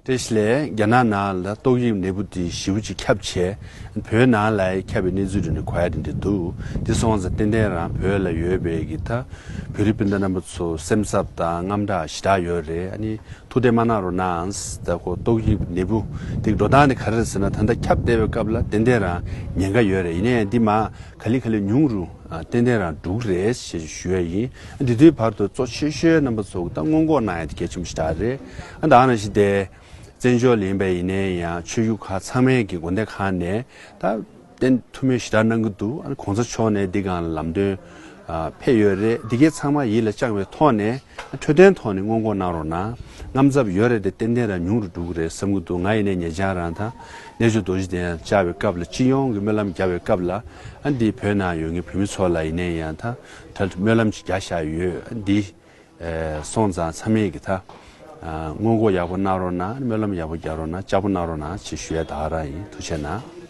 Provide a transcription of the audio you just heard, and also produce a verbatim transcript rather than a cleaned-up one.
བཀྲ་ཤིས་བདེ་ལེགས། རྒྱ་ནག་ནང་ལ་ཏོག་དབྱིབས་ནད་འབུ་དེ་ཞེ་པོ་ཅིག་ཁྱབ་བྱས། བོད་ནང་ལ་ཁྱབ་པའི་གནས་ཚུལ་དེ་འདྲ་གོ་ཡ་དེ་འདྲ་འདུག་དེ་སོང་ཙང་ཏན་ཏན་རང་བོད་ལ་ཡོད་པའི་གི་ད་བོད་རིགས་སྤུན་ཟླ་རྣམ་པ་ཚོ་སེམས་འཚབ་དང་དངངས་སྐྲག་ཞེ་དྲག་ཡོད་རེད། ཨ་ནི་ཐུགས་གཏད་མ་གནང་རོགས་གནང་། ད་ཁོ་ཏོག་དབྱིབས་ནད་འབུ་དེ་འགྲོ་སྟངས་དེ་ག་རེ་རེད་ཟེར་ན། ད་ལྟ་ཁྱབ་བསྡད་པའི་སྐབས་ལ་ཏན་ཏན་རང་ཉེན་ཁ་ཡོད་རེད། ཡིན་ནའི་འདི་མ་ག་ལེ་ག་ལེ་ཉུང་རུ་ཨ་ཏན་ཏན་རང་འགྲོ་གི་རེད་ཞེས་ཞུ་ཡ་ཡིན། ཨ་འདི་དུས་བར་དུ་གཙོ་ཆེ་ཤོས་རྣམ་པ་ཚོ་ད་སྔོན་འགོག་གནང་ཡ་དེ་གལ་ཆེན་པོ་ཞེ་དྲག་རེད། ཨ་ད་ཨ་ནང་བཞིན་དེ་བཙན་བྱོལ་ལ་ཡིན་པ་ཡིན་ནའི་ཡང་ཆོས་བརྒྱུད་ཁག་ཚང་མའི་གི་དགོན་སྡེ་ཁག་ནས་ད་བསྟན་ཐུགས་སྨོན་ཞེ་དྲག་གནང་གི་འདུག་ཨ་ནི་གོང་ས་མཆོག་ནས་འདི་སྒང་ལ་ལམ་སྟོན་ཨ་ཕེབས་ཡོད་རེད། འདི་གའི་ཚང་མ་ཡིད་ལ་བཅངས་པའི་ཐོག་ནས་འཕྲོད་བསྟེན་ཐོག་ནས་སྔོན་འགོག་གནང་རོགས་གནང་། དངངས་འཚབ་ཡོད་རེད་དེ་ཏན་ཏན་རང་ཉུང་རུ་འགྲོ་གི་རེད་བསམ་གྱི་འདུག་ང་ཡིན་ནའི་ཉེ་ཆར་རང་ད་རྣལ་འབྱོར་རྡོ་རྗེ་གདན་བཅར་བའི་སྐབས་ལ་སྤྱི་ཡོངས་ཀྱི་སྨོན་ལམ་རྒྱག་པའི་སྐབས་ལ་ཨ་འདི་བོད་ནང་ཡོད་མཁན་བོད་མི་ཚོ་ལ་ཡིན་ནའི་ཡང་ད་ད་སྨོན་ལམ་ཅིག་རྒྱག་བཞག་ཡོད། ཨ་འདི་ཨེ་སོང་ཙང་ཚང་མས་གི་ད་ཨ་སྔོན་འགོག་ཡག་པོ་གནང་རོགས་གནང་། སྨོན་ལམ་ཡག་པོ་རྒྱག་རོགས་གནང་། ལྕགས་པོ་གནང་རོགས་གནང་ཅེས་ཞུ་ཡ་ད་ག་རང་ཡིན། ཐུགས་རྗེ་གནང་།